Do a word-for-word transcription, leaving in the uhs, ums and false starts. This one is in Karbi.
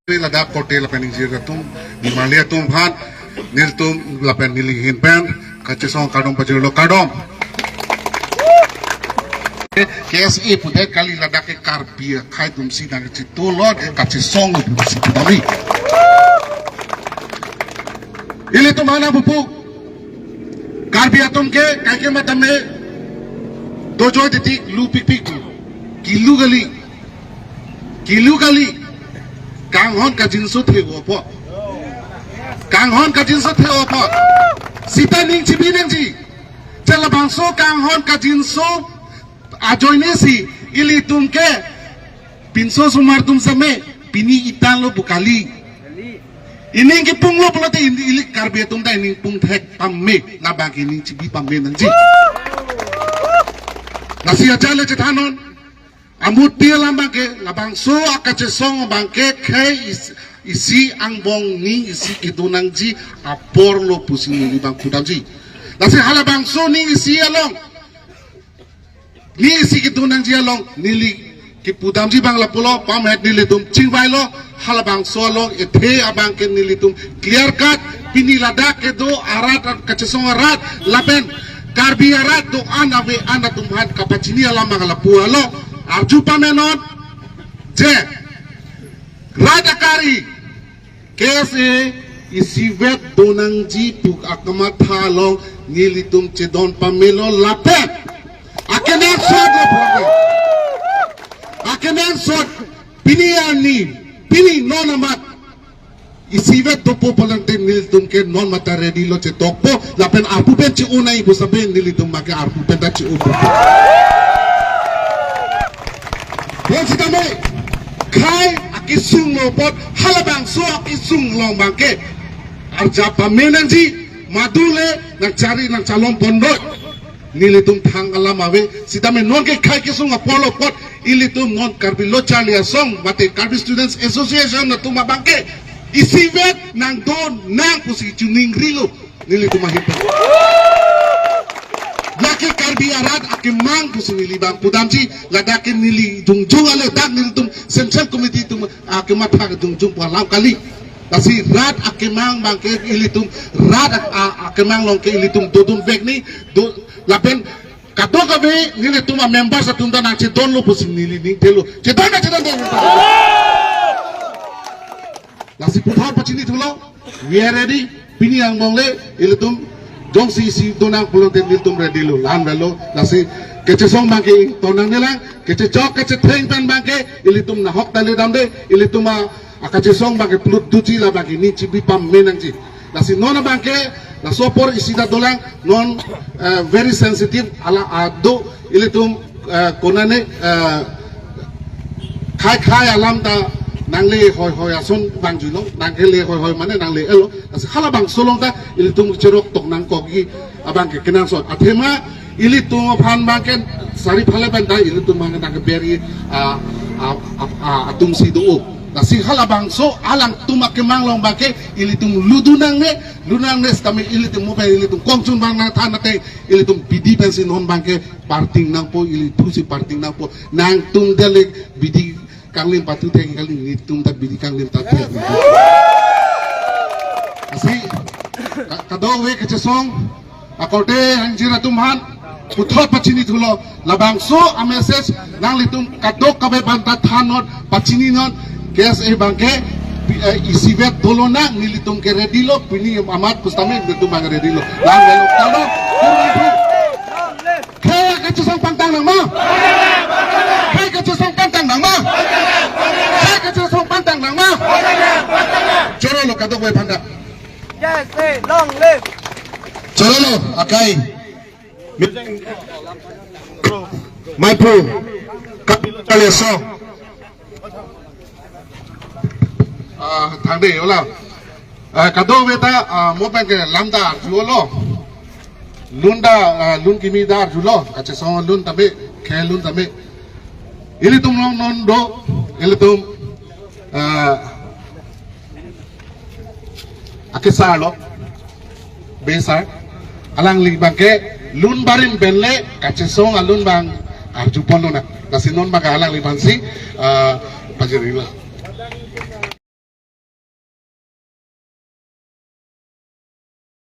Ladak korte lapen ingjir atum, nimarli atum aphan, nelitum lapen neli ahin pen kachesong kardom pajirlo, kardom. K S A pudet kali, ladak ke Karbi akhei atumsi nangchetonglo, kachesong atumsi pudamji. Ilitum aphan pupo, Karbi atum ke kaike matame dojoi titik lu pikpik tu. Kilu kali. Kilu kali. Kanghon kajinso the-o apot. Kanghon kajinso the-o apot. Sita ning chibi nangji. Je labangso kanghon kajinso ajoinesi ilitum ke pinso osomar atum same pini itanlo pu kali. Ining kipunglo pulote ili, ili Karbi atum ta ining pung thek pame, labang ke ining chibi pame nangji. Lasi ajat le chethannon. Amuti alam abangke, labangso akachesong abangke khei is-, isi angbong ning isi kedo nangji aporlo pusi neli abang pudamji. Lasi halabangso ning isi along, ning isi kedo nangji along neli kepudamji abang lapulo, pamhet nelitum chingvailo, halabangso along ethe abangke nelitum clear cut, pini ladak kedo arat, kachesong arat lapen Karbi arat do-an ave-an atum aphan kapachini alam abang lapu alo. Arju pamenon je rat akari K S A isivet do nangji pu akamatha along nelitum chedon pamelo lapen akenangsot lo program. Akenangsot pini arni, pini non amat isivet dopo pulote nelitum ke non mate ready lo chetokpo lapen arpu pen che-o nai pu sabe nelitum abangke arpu pen ta che-opo. Pen sitame khei akesung lo apot halabangso akesung along abangke arjap pame nangji, madule nangchari nangchalom pondoi. Nelitum thang alam ave, sitame non ke khei kesung apor lo apot, ilitum non Karbi Lo Charli Asong, mate Karbi Students Association atum abangke isivet nangdon nang pusi chuning rilo, nelitum ahin pen. Lake Karbi arat akemang pusi neli abang pudamji, ladak ke neli jongjong ale, dak nelitum Central Committee atum akematha jongjong pu alam kali. Lasi rat akemang abangke ilitum, rat ak-, a-, akemang along ke ilitum dodun vek ni, do, lapen kadokave nelitum amembers atum ta nangchedonlo pusi neli ning thelo. Chedon na chedon de. Lasi puthot pachini thulo. We are ready. Pini angbong le ilitum jongsi isi do nang pulote ilitum ready lo. La-an avelo. Lasi kachesong abangke ington nangne lang. Kachechok kachetheng pen abangke ilitum nahok ta le damde. Ilitum a akachesong abangke plut duji la abangke ning chibi pame nangji. Lasi non abangke laso apor isi ta dolang non, eh, very sensitive ala ado ilitum, eh, konane, eh, khei khei alam ta nangle hoi hoi ason abang julo, nangle hoi hoi mane nangle-elo. Lasi halabangso along ta ilitum cherok tok nangkokji abangke kenangsot. Athema ilitum aphan abangke sari phale pen ta ilitum abangke nangkeberi a, a, a, a, atumsi do-o. Lasi halabangso alangtum akemang along abangke ilitum ludun nangne, lu nangne sitame ilitum mo pen ilitum kongchun abang nangthan ateng ilitum bidi pensi non abangke parting nangpo, ili thusi parting nangpo. Nangtum dele bidi kanglim patu thek kali, nelitum ta bidi kanglim ta thek. Lasi ka-, kadokave kachesong akorte ingjir atum aphan puthot pachini thulo, labangso a-message nanglitum kadokave aphan ta thannon pachininon, K S A abangke, eh, isivet dolo nang, nelitum ke ready lo, pini amat pu sitame nelitum abang ready lo. Lang lo, kalo, khei kachesong pangtang nang ma? Khei kachesong pangtang nang ma? Khei kachesong pangtang nang ma? Choro lo kadokave aphan ta. Yes, eh, long live. Choro lo, akai. Maiphu. Karbi Lo Charli Asong. Ah, thangde, ola. Ah, kadokave ta, ah, mo pen ke lam ta arjulo. Lun ta, ah, lun kimi ta arjulo. Kachesong lun tame, khei lun tame. Ilitum along non do, ilitum, ah, akesar lo, besar, alangli abangke lun barim pen le kachesong alun abang arju pon lonang. Lasi non abangke alangli aphansi, ah, pajirilo.